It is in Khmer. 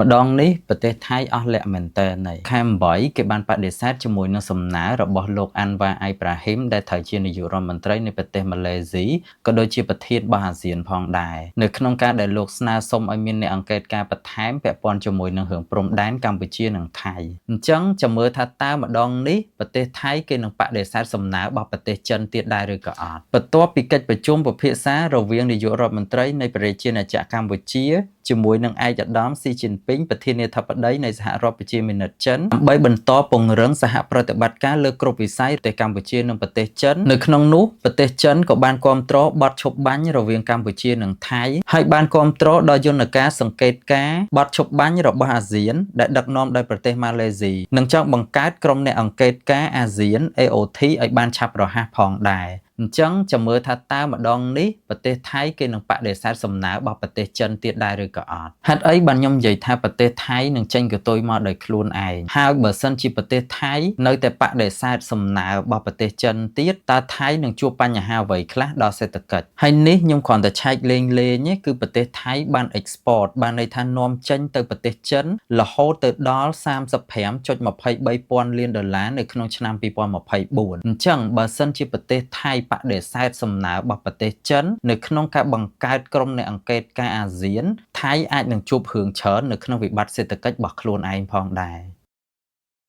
ម្ដងនេះប្រទេសថៃអស់លាក់មែនតើនៃខែ8គេបានបដិសេធជាមួយនឹងសំណើរបស់លោកអាន់វ៉ាអ៊ៃប្រាហ៊ីមដែលត្រូវជានាយករដ្ឋមន្ត្រីនៃប្រទេសម៉ាឡេស៊ីក៏ដូចជាប្រធានរបស់អាស៊ានផងដែរនៅក្នុងការដែលលោកស្នើសុំឲ្យមានអ្នកអង្កេតការបន្ថែមពាក់ព័ន្ធជាមួយនឹងរឿងព្រំដែនកម្ពុជានិងថៃអញ្ចឹងចាំមើលថាតើម្ដងនេះប្រទេសថៃគេនឹងបដិសេធសំណើរបស់ប្រទេសចិនទៀតដែរឬក៏អត់បន្ទាប់ពីកិច្ចប្រជុំពិភាក្សារវាងនាយករដ្ឋមន្ត្រីនៃប្រជាណាចក្រកម្ពុជាជាមួយនឹងឯកឧត្តមស៊ីជីនពីងប្រធានាធិបតីនៃសហរដ្ឋប្រជាមានិតចិនដើម្បីបន្តពង្រឹងសហប្រតិបត្តិការលើគ្រប់វិស័យប្រទេសកម្ពុជានិងប្រទេសចិននៅក្នុងនោះប្រទេសចិនក៏បានគ្រប់គ្រងបទឈប់បាញ់រវាងកម្ពុជានិងថៃហើយបានគ្រប់គ្រងដល់យន្តការសង្កេតការបទឈប់បាញ់របស់អាស៊ានដែលដឹកនាំដោយប្រទេសម៉ាឡេស៊ីនិងចង់បង្កើតក្រុមអ្នកអង្កេតការអាស៊ាន AOT ឲ្យបានឆាប់រហ័សផងដែរអញ្ចឹងចាំមើលថាតើម្ដងនេះប្រទេសថៃគេនឹងបដិសេធសំណើរបស់ប្រទេសចិនទៀតដែរឬក៏អត់ហេតុអីបានខ្ញុំនិយាយថាប្រទេសថៃនឹងចេញកន្ទុយមកដោយខ្លួនឯងហើយបើសិនជាប្រទេសថៃនៅតែបដិសេធសំណើរបស់ប្រទេសចិនទៀតតើថៃនឹងជួបបញ្ហាអ្វីខ្លះដល់សេដ្ឋកិច្ចហើយនេះខ្ញុំគ្រាន់តែឆែកលេងលេងទេគឺប្រទេសថៃបាន export បានន័យថានាំចេញទៅប្រទេសចិនរហូតទៅដល់35.23ពាន់លានដុល្លារនៅក្នុងឆ្នាំ2024អញ្ចឹងបើសិនជាប្រទេសថៃបដិសេធសំណើរបស់ប្រទេសចិននៅក្នុងការបង្កើតក្រុមអ្នកអង្កេតការអាស៊ានថៃអាចនឹងជួបរឿងច្រើននៅក្នុងវិបត្តិសេដ្ឋកិច្ចរបស់ខ្លួនឯងផងដែរ។